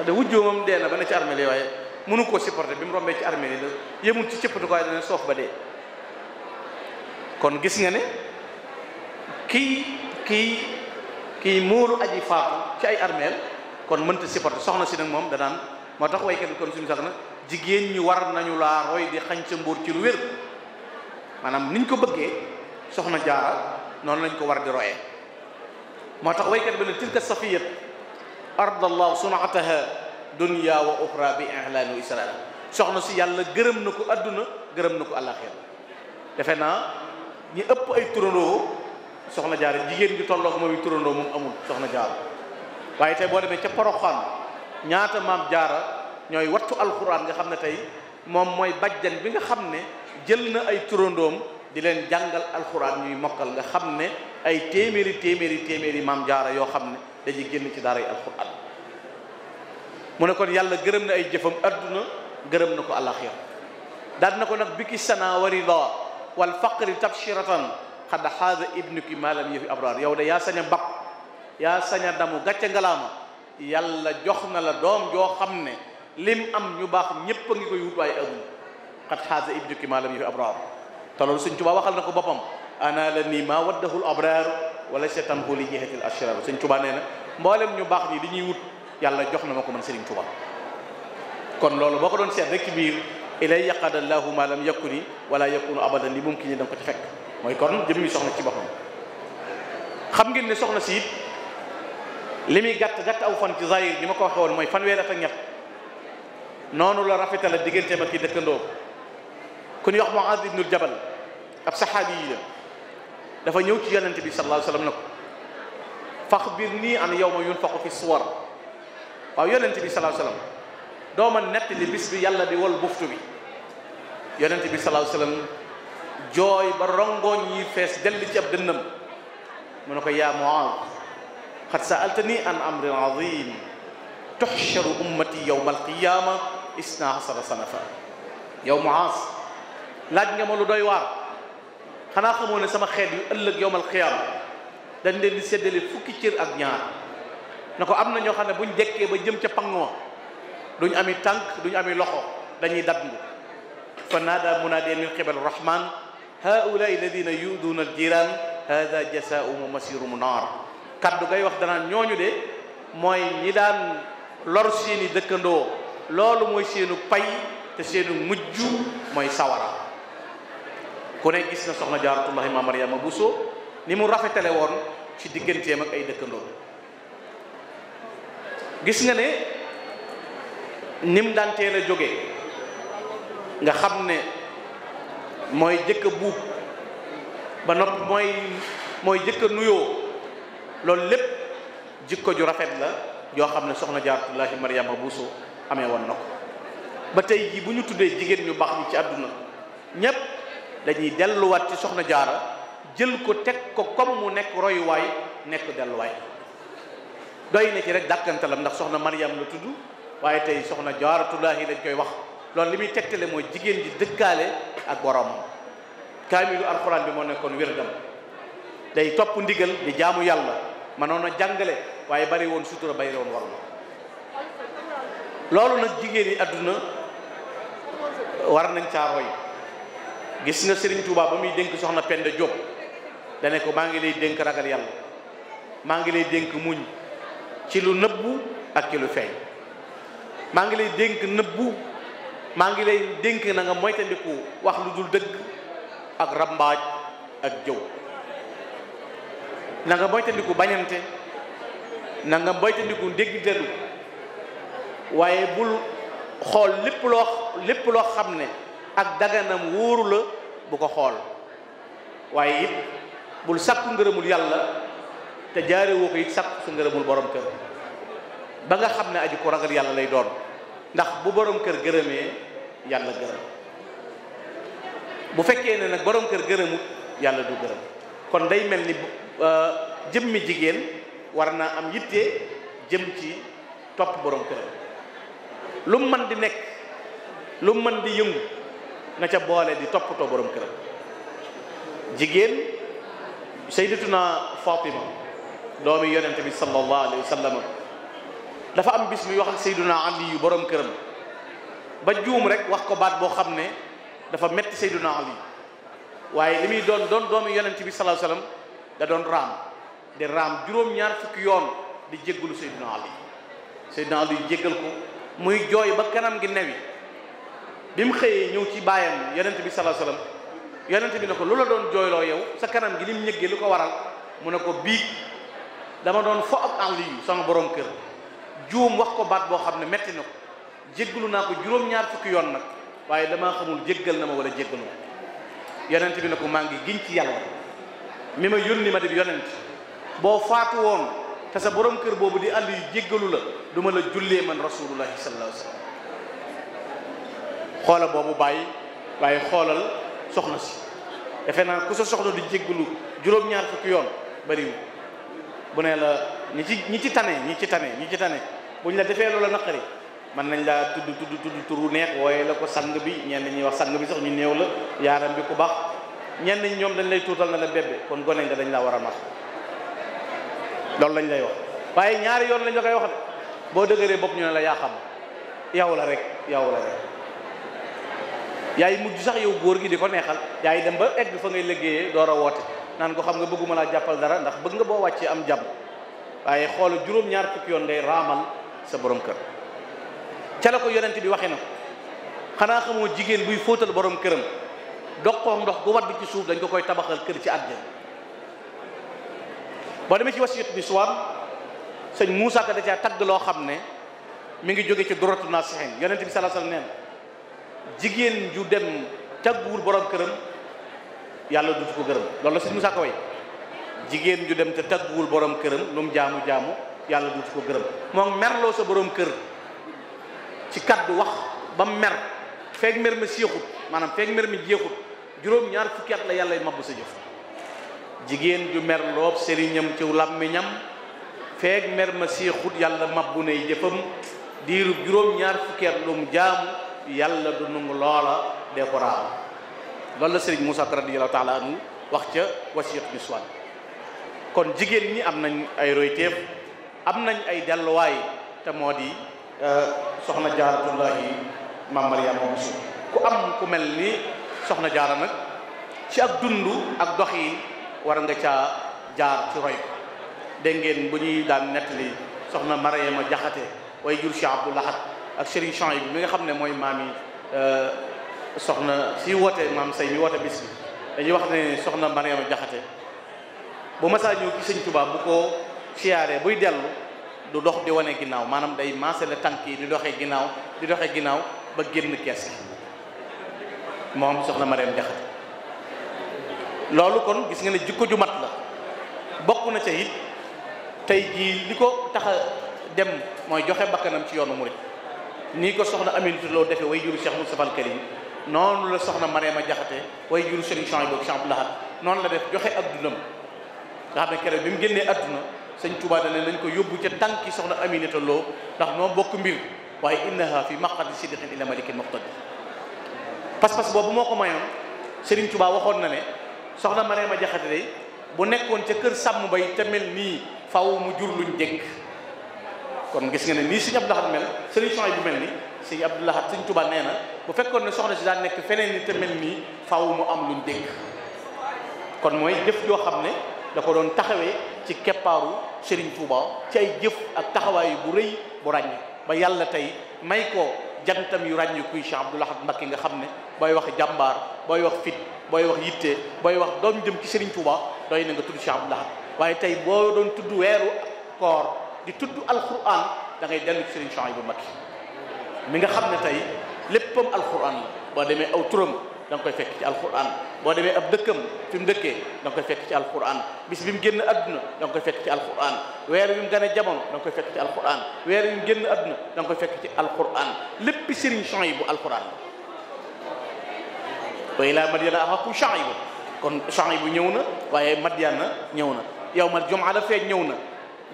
de wujjoo moom dee na ba ne ci armeel yi waaye mënu koo supporter bi mu rombee ci armeel yi da yemul ci cëppatu ko waaye dana soof ba dee kon gis nga ne kii muuru aji faatu ci ay armeel kon mënta supporter soxna si nag moom danaan moo tax waykat bi kon suñu sax na jigéen ñi war nañu laa roy di xañ sa mbóor ci lu wér maanaam niñ ko bëggee soxna Jaara noonu lañ ko war di royee moo tax waykat bi ne tilka safiyat ardallahu sunaataha dunya wa uxra bi ihlaanu israel soxna si yàlla gërëm na ko adduna gërëm na ko àllaaxira defe naa ñi ëpp ay turandoo soxna Jaara jigéen ju tolloog moom i turandoo moom amul soxna Jaara waaye tey boo demee ca Poroxaan ñaata maam Jaara ñooy wattu alxuraan nga xam ne tey moom mooy bajjan bi nga xam ne jël na ay turandoom di leen jàngal alxuraan ñuy mokkal nga xam ne ay téeméeri maam Jaara yoo xam ne dañuy génn ci daara yi alxuraan mu ne kon yàlla gërëm na ay jëfam adduna gërëm na ko àllaaxira daal na ko nag biki sana wa rida wal faqri tabshiratan xad xaada ibnuki maalam yëfi abraar yow de yaa sañ a bap yaa sañ a damu gàcce ngalaama yàlla jox na la doom joo xam ne lim am ñu baax ñépp a ngi koy wut waaye amul xad xaada ibnuki maalam yëfi abraar te loolu Sëñ Tuubaa waxal na ko boppam ana la nii maa waddahul abraar wala setan hu li jihatil ashrar Sëñ Tuubaa nee na mboolem ñu baax ñi li ñuy wut yàlla jox na ma ko man Sëriñ Tuubaa kon loolu boo ko doon seet rek ci biir ilay yaqadallahu ma lam yakuni wala yakunu abadan li mumkin da nga ko ci fekk mooy kon jëmmi soxna ci boppam xam ngeen ne soxna si it li muy gàtt aw fan ci zahir ni ma ko waxee woon mooy fanweeri at ak ñett noonu la rafetala digganteem ak ki dëkkandoo ku ñuy wax Muaaz ibnul Jabal ab saxaabi yi la dafa ñëw ci yonente bi sallallahu alayhi wa sallam na ko faxbirnii an yawma yunfaqu fi suwar waaw yonente bi sallallahu alayhi wa sallam dooma nett li bis bi yàlla di wol buftu bi yonente bi sallallahu alayhi wa sallam jooy ba rongoñ yi fees dell ci ab dënnam mu ne ko yaa Muaaz qad sa'altani an amrin azim tuhsharu ummati yawma alqiyama isna asara sanafa yow Muaaz laaj nga ma lu doy waar xanaa xamoo ne sama xeet yu ëllëg yawmal qiyaama dañ leen di séddale fukki cër ak ñaar na ko am na ñoo xam ne buñ dekkee ba jëm ca pangoo duñ ami tànk duñ ami loxo dañuy dadlu fa naada munaadi min qibal rahman haulaai alladina yuduuna aljiran hada jasaahum masirum naar kaddu ngay wax danaan ñooñu de mooy ñi daan lor seeni dëkkandoo loolu mooy seenu pay te seenu mujj mooy sawara ku ne gis na soxna Jaaratullahi ma Mariama Bousso ni mu rafetale woon ci digganteem ak ay dëkkandoo gis nga ne nim daan teel a jóge nga xam ne mooy jëkk a buub ba noppi mooy jëkk a nuyoo loolu lépp jikko ju rafet la yoo xam ne soxna jaaratullahi Mariama Bousso amee woon na ko ba tey jii bu ñu tuddee jigéen ñu baax ñi ci àdduna ñépp dañuy delluwaat ci soxna jaara jël ko teg ko comme mu nekk royuwaay nekk delluwaay doy na ci rek dàkkantalam ndax soxna Mariam la tudd waaye tey soxna jaaratullahi lañ koy wax loolu li muy tegtale mooy jigéen ji dëkkaale ak boromam kaamilu alxuraan bi moo nekkoon wérdam day topp ndigal di jaamu yàlla mënoon a jàngale waaye bari woon sutura bari woon war loolu nag jigéen yi àdduna war nañ caa roy gis nga Serigne Touba ba muy dénk soxna Penda Diop dane ko maa ngi lay dénk ragal yàlla maa ngi lay dénk muñ ci lu nëbbu ak ci lu feeñ maa ngi lay dénk nëbbu maa ngi lay dénk na nga moytandiku wax lu dul dëgg ak rambaaj ak jëw na nga moytandiku bañante na nga moytandiku ndégg delu waaye bul xool lépp loo xam ne ak daganam wóoru la bu ko xool waaye it bul sàkku ngërëmul yàlla te jaare woo ko it sàkku su ngërëmul borom kër ba nga xam ne aji ko ragal yàlla lay doon ndax bu borom kër gërëmee yàlla gërëm bu fekkee ne nag borom kër gërëmut yàlla du gërëm kon day mel ni jëmmi jigéen war naa am yitte jëm ci topp borom kër lu mu mën di nekk lu mu mën di yëngu na ca boole di toppatoo borom kër jigéen sayyidatuna Fatima doomi yonente bi sallallahu alayhi wa sallam dafa am bis muy wax ak sayyiduna Ali yu borom këram ba juum rek wax ko baat boo xam ne dafa metti sayyiduna Ali waaye li muy doon doomi yonente bi sallallahu alayhi wa sallam da doon raam di raam juróom-ñaar fukki yoon di jéggalu sayyiduna Ali sayyiduna Ali jéggal ko muy jooy ba kanam gi newi bi mu xëyee ñëw ci baayam yonente bi sallallahu alayhi wa sallam yonente bi ne ko lu la doon jooyloo yow sa kanam gi lim ñëggee lu ko waral mu ne ko biig dama doon fo ak Aliyu sama borom kër juum wax ko baat boo xam ne metti na ko jéggalu naa ko juróom-ñaar fukki yoon nag waaye damaa xamul jéggal na ma wala jéggalu ma yonent bi ne ko maa ngi giñ ci yàlla mi ma yónni ma di yonent boo faatu woon te sa borom kër boobu di Aliyu jéggalu la du ma la jullee man rasulullahi sallallahu alayhi wa sallam xoola boobu bàyyi waaye xoolal soxna si defe naa ku sa soxna di jéggalu juróom-ñaar fukki yoon bariwul bu ne la ñi ci tane buñ la defee loola naqari mën nañ laa tudd turu neex wooye la ko sang bi ñenn ñi wax sang bi sax ñu néew la yaaram bi ku baax ñenn ñi ñoom dañ lay tuutal na la bébé kon gone nga dañ laa war a nax loolu lañ lay wax waaye ñaari yoon lañ la koy wax de boo dëgëree bopp ñu ne la yaa xam yow la rek yaay mujj sax yow góor gi di ko neexal yaay dem ba egg fa ngay liggéeyee door a woote naan ko xam nga bëgguma laa jàppal dara ndax bëgg nga boo wàccee am jàmm waaye xoolu juróom-ñaar fukki yoon ngay raamal sa borom kër ca la ko yonent bi waxee na ko xanaa xamoo jigéen buy fóotal borom këram doqoom ndox gu wadd ci suuf dañ ko koy tabaxal kër ci àjjana boo demee ci wasiyat bi suwaan sëñ Moussa Ka da caa tagg loo xam ne mi ngi jóge ci duratu nasihin yonent bi sallallahu alayhi wasallam neen jigéen ju dem tagguwul borom këram yàlla du ko gërëm loolu la sëñ Moussa Ka way jigéen ju dem te tagguwul borom këram lu mu jaamu yàlla du ko gërëm moom merloo sa borom kër ci kaddu wax ba mu mer feeg mer ma séexut maanaam feeg mer mi jeexut juróom-ñaar fukki at la yàlla mabbu sa jëf jigéen ju mer loob sëriñam ci làmmiñam feeg mer ma séexut yàlla mabbu nay jëfam diiru juróom-ñaar fukki at lu mu jaamu yàlla du nungu loola dee ko raam loolu la sëriñ Moussa radiyallahu taala anhu wax ca wasiyat bi suwaan kon jigéen ñi am nañ ay royteef am nañ ay delluwaay te moo di soxna jaaratullahi maam Mariama Bousso ku am ku mel ni soxna jaara nag ci ak dund ak doxin war nga caa jaar ci roy ko dégg ngeen bu ñuy daan nettali soxna Mariama Jaxate way jur Cheikh Abdou Lahad ak Serigne Chouaïb bi mi nga xam ne mooy maam yi soxna si woote maam say mi woote bis bi dañuy wax ne soxna Mariama Jaxate bu masaa ñëw ci sëñ Tuubaa bu ko siyaaree buy dellu du dox di wane ginnaaw maanaam day maasale tànk yi di doxee ginnaaw ba génn kees moom soxna Mariama Jaxate loolu kon gis nga ne jikko ju mat la bokk na ca it tey jii li ko tax a dem mooy joxe bakkanam ci yoonu murit nii ko soxna Aminata Lo defee way juru Cheikh Moustapha al Karim noonu la soxna Mariama Jaxate way juru Serigne Souhaïbou ak Cheikh Abdou Lahad noonu la def joxe addunam nga xam ne keroog bi mu génnee adduna sëñ Touba dane lañ ko yóbbu ca tànki soxna Aminata Lo ndax noo bokk mbir waaye innaha fi maqadi sidqin ila malikin muqtadir pas-pas boobu moo ko mayoon Serigne Touba waxoon na ne soxna Mariama Jaxate day bu nekkoon ca kër sàmm bay te mel nii faw mu jur luñ dégg kon gis nga ne nii sëñ Abdou Lahad mel Serigne Souhaïbou bu mel ni sëñ Abdou Lahad sëñ Touba nee na bu fekkoon ne soxna si daan nekk feneen ni te mel nii faw mu am luñ dégg kon mooy jëf joo xam ne da ko doon taxawee ci keppaaru Serigne Touba ci ay jëf ak taxawaay bu rëy bu ràññ ba yàlla tey may ko jantam yu ràññi kuy Cheikh Abdou Lahad Mbacké nga xam ne booy wax jàmbaar booy wax fit booy wax yitte booy wax doom jëm ci Serigne Touba doy na nga tudd Cheikh Abdou Lahad waaye tey boo doon tudd weeru koor di tudd alquran da ngay dellu ci Serigne Souhaïbou Mbacké mi nga xam ne tey léppam alquran la boo demee aw turam da nga koy fekk ci alquran boo demee ab dëkkam fi mu dëkkee da nga koy fekk ci alquran bis bi mu génn adduna da nga koy fekk ci alquran weer bi mu gane jamono da nga koy fekk ci alquran weer bi mu génn adduna da nga koy fekk ci alquran lépp Serigne Souhaïbou alquran la wa ilaa Madyana axaahum Shuayban kon Souhaïbou ñëw na waaye Madyana ñëw na yawmal jumaa la feeñ ñëw na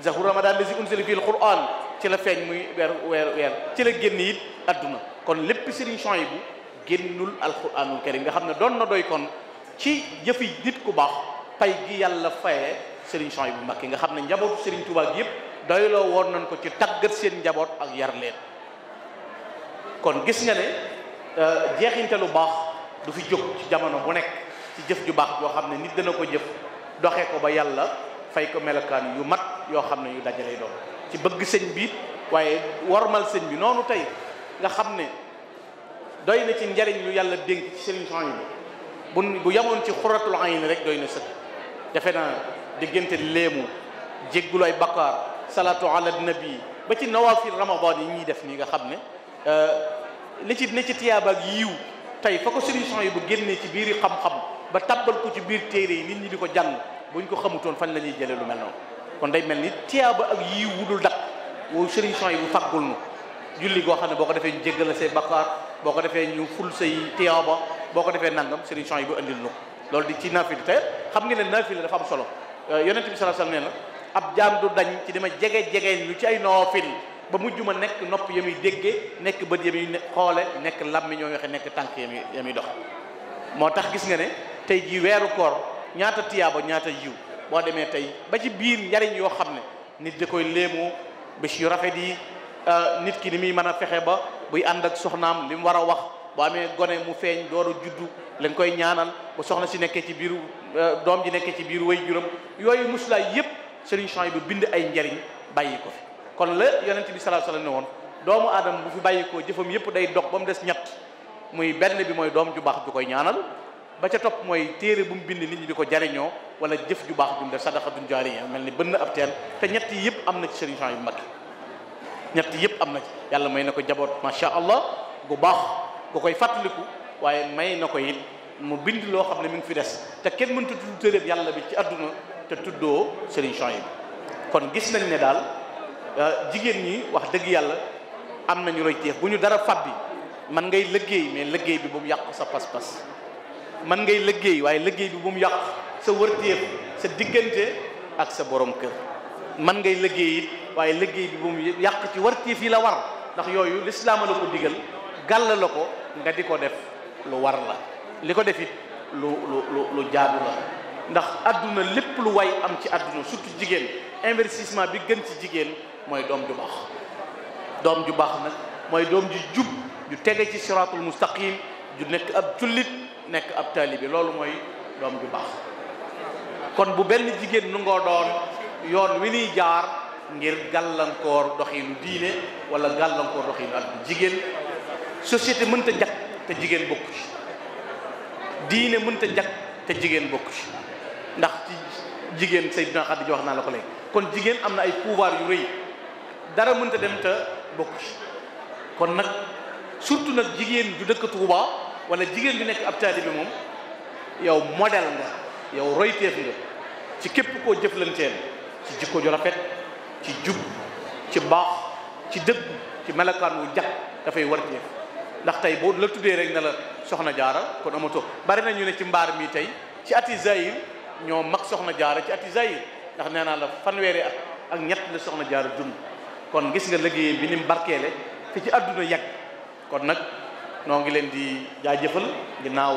zahru ramadan lazi unzila fihi alquran ci la feeñ muy weer ci la génn it adduna kon lépp Serigne Souhaïbou génnul alquranul karim nga xam ne doon na doy kon ci jëfi nit ku baax pay gi yàlla fayee Serigne Souhaïbou Mbacké nga xam ne njabootu Serigne Touba gi yëpp doyloo woon nañ ko ci tàggat seen njaboot ak yar leen kon gis nga ne jeexinte lu baax du fi jóg ci jamono bu nekk ci jëf ju baax yoo xam ne nit dana ko jëf doxee ko ba yàlla fay ko melokaan yu mat yoo xam ne yu dajalay doon ci bëgg sëñ bi waaye wormal sëñ bi noonu tey nga xam ne doy na ci njariñ lu yàlla dénk ci Serigne Souhaïbou bu yamoon ci xuratul ayn rek doy na sëkk defe naa diggante léemu jéggulu ay bakkaar salaatu ala nabi ba ci nawafil ramadan yi ñuy def nii nga xam ne li ci ne ci tiyaaba ak yiw tey fa ko Serigne Souhaïbou bu génnee ci biir xam-xam ba tabbal ko ci biir téere yi nit ñi di ko jàng buñ ko xamutoon fan la ñuy jëlee lu mel noonu kon day mel ni tiyaaba ak yiw wudul dak woowu Serigne Souhaïbou bu faggul nu julli goo xam ne boo ko defee ñu jéggal say bakkaar boo ko defee ñu ful say tiyaaba boo ko defee nangam Serigne Souhaïbou bu andil nu loolu di ci naafila te xam nga ne naafila dafa am solo yonent bi sallallahu alayhi wasallam nee na ab jaam du dañ ci dama jege ñu ci ay naafil ba mujj ma nekk nopp ya muy déggee nekk bët ya muy xoole nekk lammi ñoo waxe nekk tànk ya muy dox moo tax gis nga ne tey ji weeru koor ñaata tiyaaba ñaata yiw boo demee tey ba ci biir njariñ yoo xam ne nit da koy léemoo bés yu rafet yi nit ki ni muy mën a fexe ba buy ànd ak soxnaam li mu war a wax boo amee gone mu feeñ door a juddu lañ koy ñaanal bu soxna si nekkee ci biiru doom ji nekkee ci biiru way juram yooyu muslaay yépp Serigne Souhaïbou bu bind ay njariñ bàyyi ko fi kon la yonent bi sallallahu alayhi wasallam ne woon doomu aadama bu fi bàyyi ko jëfam yépp day dog ba mu des ñett muy benn bi mooy doom ju baax ju koy ñaanal ba ca topp mooy téere bu mu bind nit ñi di ko jariñoo wala jëf ju baax ju mu def sadaqatun jaariya mel ni bënn ab teen te ñett yi yëpp am na ci Serigne Souhaïbou Mbacké ñett yi yëpp am na ci yàlla may na ko jaboot macha allah gu baax gu koy fàttaliku waaye may na ko it mu bind loo xam ne mi ngi fi des te kenn mënta tudd téeréb yàlla bi ci àdduna te tuddoo Serigne Souhaïbou kon gis nañ ne daal jigéen ñi wax dëgg yàlla am nañu roy teef bu ñu dara fabbi man ngay liggéey mais liggéey bi bu mu yàq sa pas-pas man ngay liggéey waaye liggéey bi bu mu yàq sa wërteef sa diggante ak sa borom kër man ngay liggéey it waaye liggéey bi bu mu yàq ci wërteef yi la war ndax yooyu lislaam la ko digal gàll la ko nga di ko def lu war la li ko def it lu jaadu la ndax adduna lépp lu way am ci adduna surtout jigéen investissement bi gën ci jigéen mooy doom ju baax doom ju baax nag mooy doom ju jub ju tege ci siratul mustaqim ju nekk ab jullit nekk ab taalibi loolu mooy doom ju baax kon bu benn jigéen nu ngoo doon yoon wi niy jaar ngir gàllankoor doxinu diine wala gàllankoor doxinu adduna jigéen société mënta jag te jigéen bokku ci diine mënta jag te jigéen bokku ci ndax ci jigéen Sayyidina Xadija wax naa la ko léegi kon jigéen am na ay pouvoir yu rëy dara mënta dem te bokku ci kon nag surtout nag jigéen ju dëkk Tuuba wala jigéen ju nekk ab taalibe moom yow modèle nga yow royteef nga ci képp koo jëflanteel ci jikko ju rafet ci jub ci baax ci dëgg ci melokaan wu jag dafay war ci ndax tey boo la tuddee rek ne la soxna jaara kon amatoo bari na ñu ne ci mbaar mi tey ci ati zahir ñoo mag soxna jaara ci ati zahir ndax nee naa la fanweeri at ak ñett la soxna jaara dund kon gis nga liggéey bi ni mu barkeele fi ci àdduna yàgg kon nag noo ngi leen di jaajëfal ginnaaw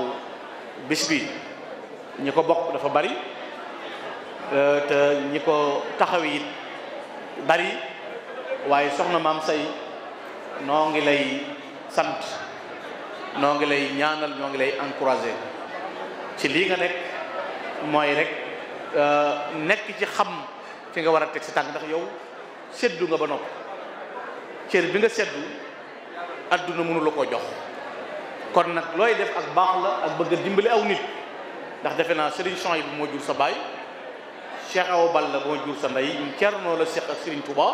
bis bi ñi ko bokk dafa bari te ñi ko taxawi it bari waaye soxna maam say noo ngi lay sant noo ngi lay ñaanal ñoo ngi lay encourager ci lii nga nekk mooy rek nekk ci xam fi nga war a teg si tànk ndax yow seddu nga ba nopp cër bi nga seddu adduna mënu la koo jox kon nag looy def ak baax la ak bëgg a dimbali aw nit ndax defe naa Serigne Souhaïbou moo jur sa baay Cheikh Awa Balla moo jur sa ndey Cerno la seq ak Serigne Touba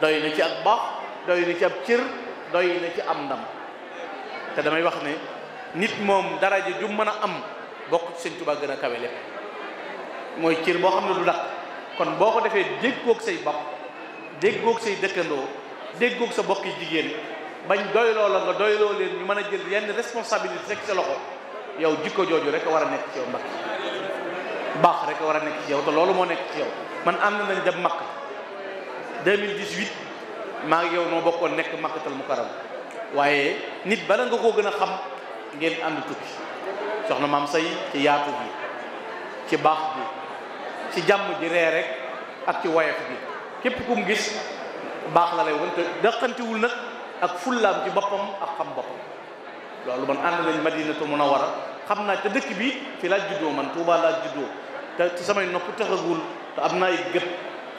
doy na ci ak baax doy na ci ab cër doy na ci am ndam te damay wax ne nit moom daraja ju mën a am bokk ci Serigne Touba gën a kawe lépp mooy cër boo xam ne du dakk kon boo ko defee déggoog say bopp déggoog say dëkkandoo déggoog sa bokki jigéen bañ doyloo la nga doyloo leen ñu mën a jël yenn responsabilité rek sa loxo yow jikko jooju rek a war a nekk ci yow mbakk baax rek a war a nekk ci yow te loolu moo nekk ci yow man ànd nañ dem makk 2018 maa ngi yow noo bokkoon nekk makkatal mukarram waaye nit bala nga koo gën a xam ngeen ànd tukki soxna maam say ci yaatu bi ci baax bi ci jàmm ji ree rek ak ci woyof bi képp ku mu gis baax la lay won te daqantiwul nag ak fullaam ci boppam ak xam boppam loolu man ànd nañ Madinatu Munawwara xam naa te dëkk bi fi laa juddoo man Tuubaa laa juddoo te samay nopp taxagul te am naa ay gët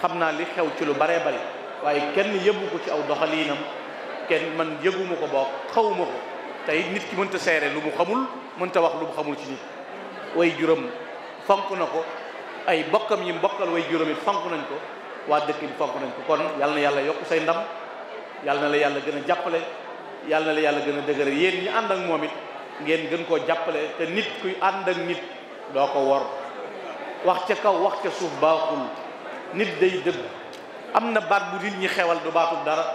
xam naa li xew ci lu baree bari waaye kenn yëbu ko ci aw doxaliinam kenn man yëguma ko bokk xawuma ko tey nit ki mënta seere lu mu xamul mënta wax lu mu xamul ci nit way juróom fonk na ko ay bokkam yi mbokkal way juróom it fonk nañ ko waa dëkk bi fonk nañ ko kon yal na yàlla yokk say ndam yal na la yàlla gën a jàppale yal na la yàlla gën a dëgëre yéen ñi ànd ak moom it ngeen gën koo jàppale te nit kuy ànd ak nit doo ko wor wax ca kaw wax ca suuf baaxul nit day dëgg am na baat bu nit ñi xewal du baatul dara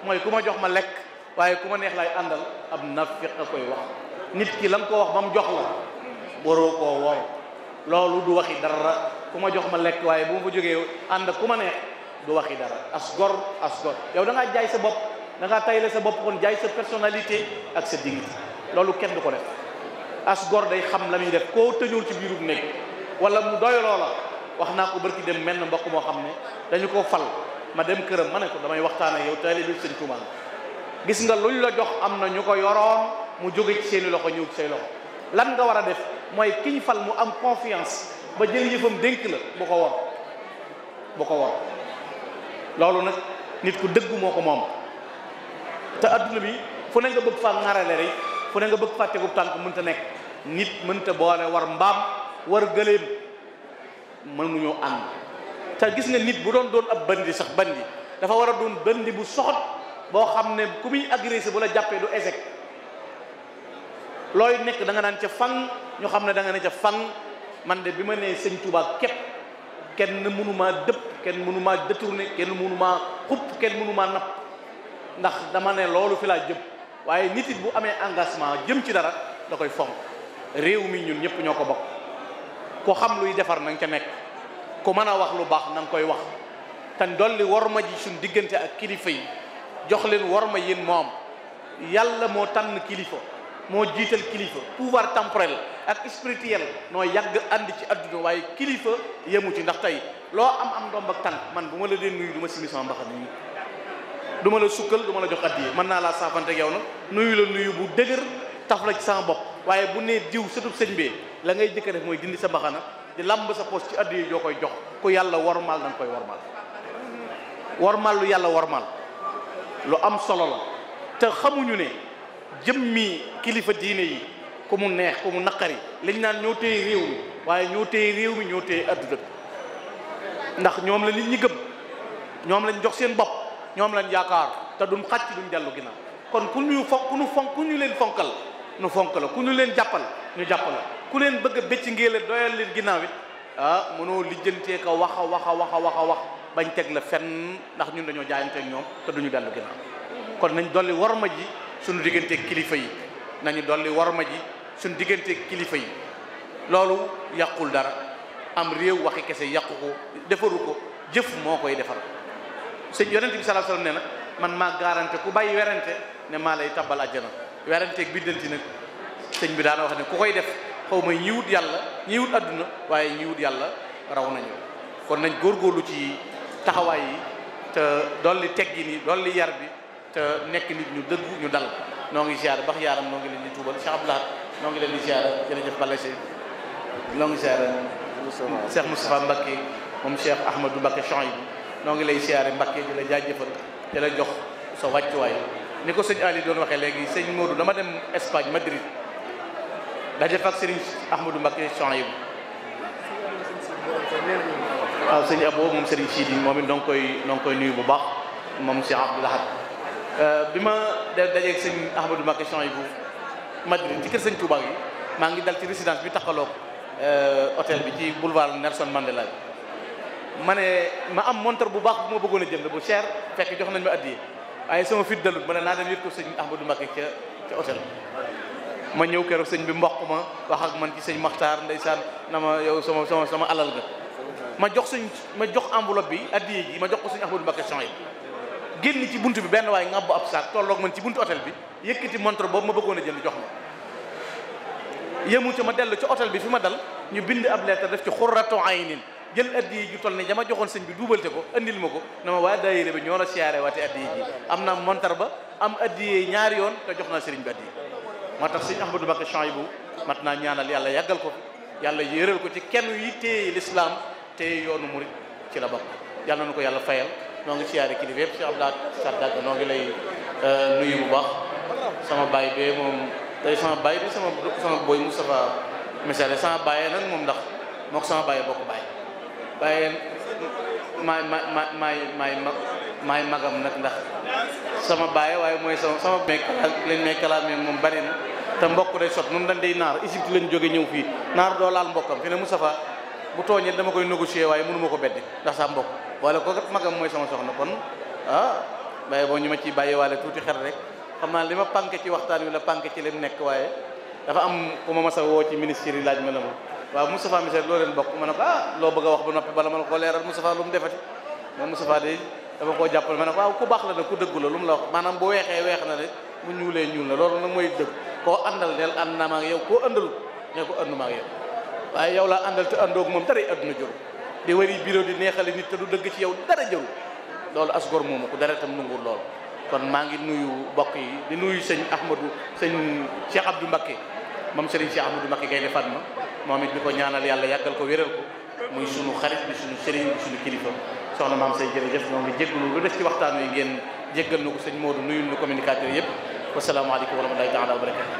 mooy ku ma jox ma lekk waaye ku ma neex lay àndal ab nafiq a koy wax nit ki la nga ko wax ba mu jox la waroo koo wor loolu du waxi dara ku ma jox ma lekk waaye bu ma fa jógee ànd ak ku ma neex du waxi dara as gor yow da ngaa jaay sa bopp da ngaa tayle sa bopp kon jaay sa personnalité ak sa dignité loolu kenn du ko def as gor day xam la muy def koo tëjul ci biirub nekk wala mu doyloo la wax naa ko barki dem menn mbokk moo xam ne dañu ko fal ma dem këram ma ne ko damay waxtaan ak yow taalibe Sëñ Tuubaa gis nga luñ la jox am na ñu ko yoroon mu jóge ci seeni loxo ñëw ci say loxo lan nga war a def mooy kiñ fal mu am confiance ba jël yëfam dénk la bu ko wor loolu nag nit ku dëggu moo ko moom te adduna bi fu ne nga bëgg faa ŋarale rek fu ne nga bëgg faa tegu tànk mënta nekk nit mënta boole war mbaam war gëléem mënuñoo ànd te gis nga nit bu doon ab bandi sax bandi dafa war a doon bandi bu soxot boo xam ne ku muy agressé bu la jàppee du échec looy nekk da nga naan ca fan ñu xam ne da nga ne ca fan man de bi ma nee Sëñ Tuubaa képp kenn mënumaa dëpp kenn mënumaa détourné kenn mënumaa xupp kenn mënumaa napp ndax dama ne loolu fi laa jëm waaye nit it bu amee engagement jëm ci dara da koy fonk réew mi ñun ñëpp ñoo ko bokk ku xam luy defar na nga ca nekk ku mën a wax lu baax na nga koy wax te dolli worma ji suñ diggante ak kilifa yi jox leen worma yéen moom yàlla moo tànn kilifa moo jiital kilifa pouvoir temporel ak spirituel noo yàgg ànd ci adduna waaye kilifa yemu ci ndax tey loo am ndomb ak tànk man bu ma la dee nuyu du ma simi sama mbaxam nii du ma la sukkal du ma la jox addiye mën naa laa saafante ak yow nag nuyu la nuyu bu dëgër taf la ci sama bopp waaye bu nee diw sëtub sëñ bee la ngay jëkk a def mooy dindi sa mbaxana di lamb sa poos ci addiye joo koy jox ku yàlla wormaal da nga koy wormaal lu yàlla wormaal lu am solo la te xamuñu ne jëmmi kilifa diine yi ku mu neex ku mu naqari liñ naan ñoo téye réew mi waaye ñoo téye réew mi ñoo téye adduna ndax ñoom la nit ñi gëm ñoom lañ jox seen bopp ñoom lañ yaakaar te duñ xàcc duñ dellu ginnaaw kon ku ñu leen fonkal nu fonk la ku ñu leen jàppal ñu jàppal la ku leen bëgg a bëcc ngéele doyal leen ginnaaw it mënoo lijjantee ko wax bañ teg la fenn ndax ñun dañoo jaayante ak ñoom te duñu dellu ginnaaw kon nañ dolli warma ji suñu digganteeg kilifa yi nañu dolli warma ji suñu digganteeg kilifa yi loolu yàqul dara am réew waxi kese yàqu ko defaru ko jëf moo koy defar sëñ yonent bi sallallahu alayhi wasallam nee na man maa garanté ku bàyyi werante ne maa lay tabbal àjjana weranteeg biddanti nag sëñ bi daana wax ne ku koy def xaw ma ñi wut yàlla ñi wut adduna waaye ñi wut yàlla raw nañu kon nañ góorgóorlu ci taxawaay yi te dolli teggi ni dolli yar bi te nekk nit ñu dëggu ñu dal noo ngi siyaare bax yaaram noo ngi leen di tuubal Cheikh Abdoulaye noo ngi leen di siyaare jërëjëf Balla Seye noo ngi siyaare Cheikh Moustapha Mbacké moom Cheikh Ahmadou Mbacké Chouaïb noo ngi lay siyaare Mbacké di la jaajëfal di la jox sa wàccuwaay ni ko sëñ Ali doon waxee léegi sëñ Modou dama dem Espagne Madrid daje fa ak sëriñ Ahmadou Mbacké Chouaïb waaw sëñ Abo moom sëriñ Sidi moom it noo ngi koy nuyu bu baax moom Cheikh Abdou Lahad bi ma dajeeg sëñ Ahmadou Mbacké Chouaïb bu Madrid ci kër sëñ Touba yi maa ngi dal ci résidence bi taxaloog hôtel bi ci boulevard Nelson Mandela ma ne ma am montre bu baax bu ma bëggoon a jënd bu cher fekk jox nañ ma addiye waaye sama fit dalut ma ne naa dem yët ko sëñ Ahmadou Mbacké ca hôtel ma ñëw keroog sëñ bi mboq ma wax ak man ci sëñ Maxtaar ndeysaan na ma yow sama alal ga ma jox enveloppe bi addiye ji ma jox ko sëñ Ahmadou Mbacké Chouaïb génn ci buntu bi benn waaye ngàbbu ab saak tolloog man ci buntu hôtel bi yëkkati montre boobu ma bëggoon a jënd jox ma yëmu ca ma dellu ci hôtel bi fi ma dal ñu bind ab lettre def ci xurratu aynin jël addiye ji toll ne dama joxoon sëñ bi duubalte ko andil ma ko na ma waa daayira bi ñoo la siyaare waate addiye ji am na montre ba am addiye ñaari yoon te jox naa sëriñ bi addiye moo tax sëñ Ahmadou Mbacké Chouaïb bu mat naa ñaanal yàlla yàggal ko fi yàlla yéeral ko ci kenn yi téye l'islam téye yoonu murid ci la bokk yàlla na ko yàlla fayal noo ngi siyaare kilifa yëpp si Abdoulaye Saddaga noo ngi lay nuyu bu baax sama baay bee moom day sama baay bi sama boy Moustapha Messere sama baay nag moom ndax moo ko sama baay bokk baay waaye maay magam nag ndax sama baay waaye mooy sama leen may kalaamee moom bari na te mbokk day sot nun dañ day naar Égypte lañ jóge ñëw fii naar doo laal mbokkam fi ne Moustapha bu tooñee dama koy négocier waaye mënu ma ko beddi ndax sa mbokk wala ko magam mooy sama soxna kon baye boo ñu ma ciy bàyyi waale tuuti xel rek xam naa li ma pànke ci waxtaan wi la pànke ci lim nekk waaye dafa am ku ma mas a woo ci ministère yi laaj ma la ma waaw Moustapha Missiré loo leen bokk ma ne ko loo bëgg a wax ba noppi bala ma la ko leeral Moustapha lu mu defati man Moustapha de dama koo jàppale ma ne ko waaw ku baax la nag ku dëggu la lu mu la wax maanaam bu weexee weex na rek bu ñuulee ñuul na loolu nag mooy dëgg koo àndal del ànd naa ma ak yow koo àndalut ne ko ànduma ak yow waaye yow laa àndal te àndoog moom dara àdduna jëru di wari bureau di neexale nit te du dëgg ci yow dara jëru loolu asgor moomu ko dara tam nungul loolu kon maa ngi nuyu bokk yi di nuyu sëñ Cheikh Abdou Mbacké moom sëriñ Cheikh Ahmadou Mbacké Gaynde Fatma moom it di ko ñaanal yàlla yàggal ko wéral ko muy sunu xarit bi sunu sëriñ bi sunu kilifa soxna maam say jërëjëf ñoo ngi jégglu lu def ci waxtaan wi ngeen jéggal na ko sëñ Modou nuyul nu communicateur yëpp wasalaamaaleykum wa rahmatullahi taala wa barakatu